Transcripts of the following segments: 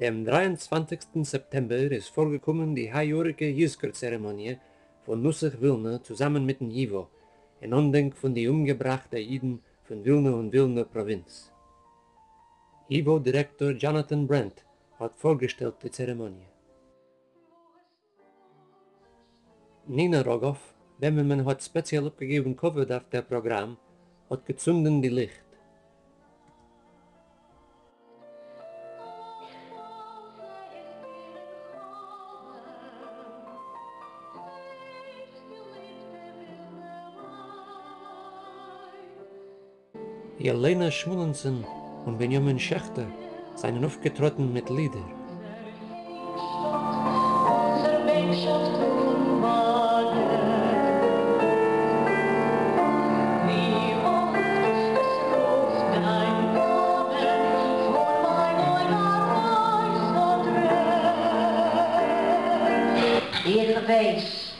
דעם 23 סעפטעמבער איז פארגעקומען די היי-יאריגע יזכור צערעמאניע פון נוסח ווילנא צוזאמען מיטן ייווא, אין אנדענק פון די אומגעבראכטע אידן פון ווילנא און ווילנער פראווינץ. ייווא דירעקטאר דזשאנאטאן ברענט האט פארגעשטעלט די צערעמאניע. נינא ראגאוו, וועמען מען האט ספעציעל אפגעגעבן כבוד אויף דער פראגראם, האט געצונדן די ליכט. יעלענא שמולענסאן און בנימין שעכטער זענען אויפגעטראטן מיט לידער. איך ווייס,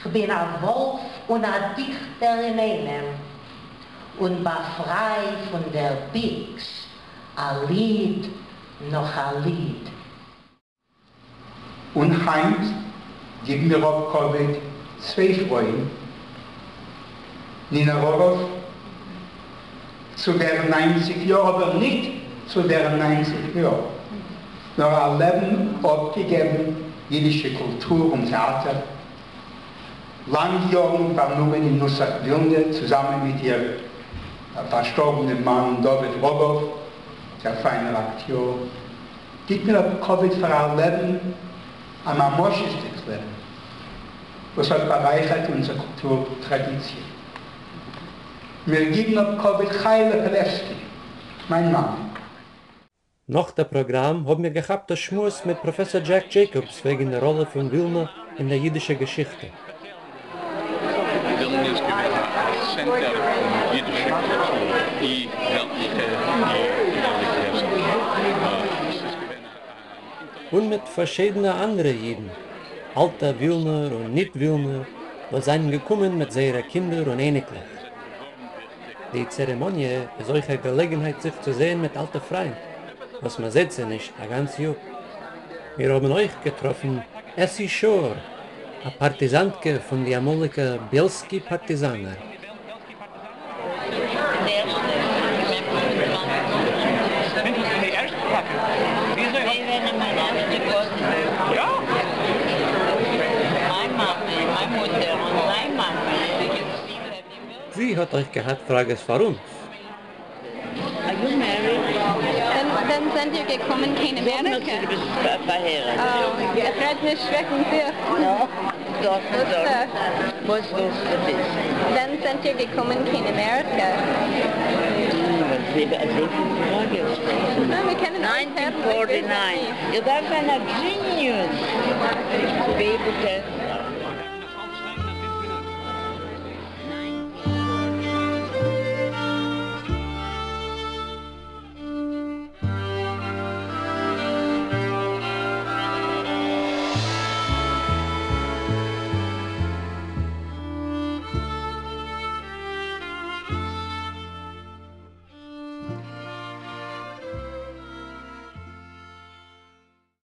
כ'בין א וואלף און א דיכטער אינאיינעם, און באפריי פון דער ביקס א ליד נאך א ליד. און היינט גיבן מיר אפ כבוד צוויי פרויען, נינא ראגאוו, צו ווערן ניינציג יאר, אבער ניט צו ווערן ניינציג יאר, נאר א לעבן אפגעגעבן אידישע קולטור און טעאטער, לאנג יארן פארנומען אין נוסח ווילנע צוזאמען מיט איר פארשטארבענעם מאן דוד ראגאוו, דער פיינער אקטיאר, גיט מען אפ כבוד פאר א לעבן, א ממשות'דיג לעבן, וואס האט בארייכערט אונזער קולטור טראדיציע. מיר גיבן אפ כבוד חיה'לע פאלעווסקי, מיין מאמע. נאך דער פראגראם האבן מיר געכאפט א שמועס מיט פראפעסאר דזשעק דזשעיקאבס וועגן דער ראלע פון ווילנא אין דער יידישער געשיכטע. ווילנע איז געווען א צענטער פון יידישע קולטור, אי וועלטליכע אי רעליגיעזע. ס'איז געווען א. און מיט פארשידענע אנדערע יידן, אלטע ווילנער און ניט-ווילנער, וואס זיינען געקומען מיט זייערע קינדער און אייניקלעך. די צערעמאניע איז אויך א געלעגנהייט זיך צו זען מיט אלטע פריינט וואס מען זעט זיי נישט א גאנץ יאר. מיר האבן אויך געטראפן עסי שור, א פארטיזאנטקע פון די אמאליגע ביעלסקי פארטיזאנער. זי האט אויך געהאט פראגעס פאר אונז. ווען זענט איר געקומען קיין אמעריקע? איך רעד נישט וועגן זיך. ווען זענט איר געקומען קיין אמעריקע?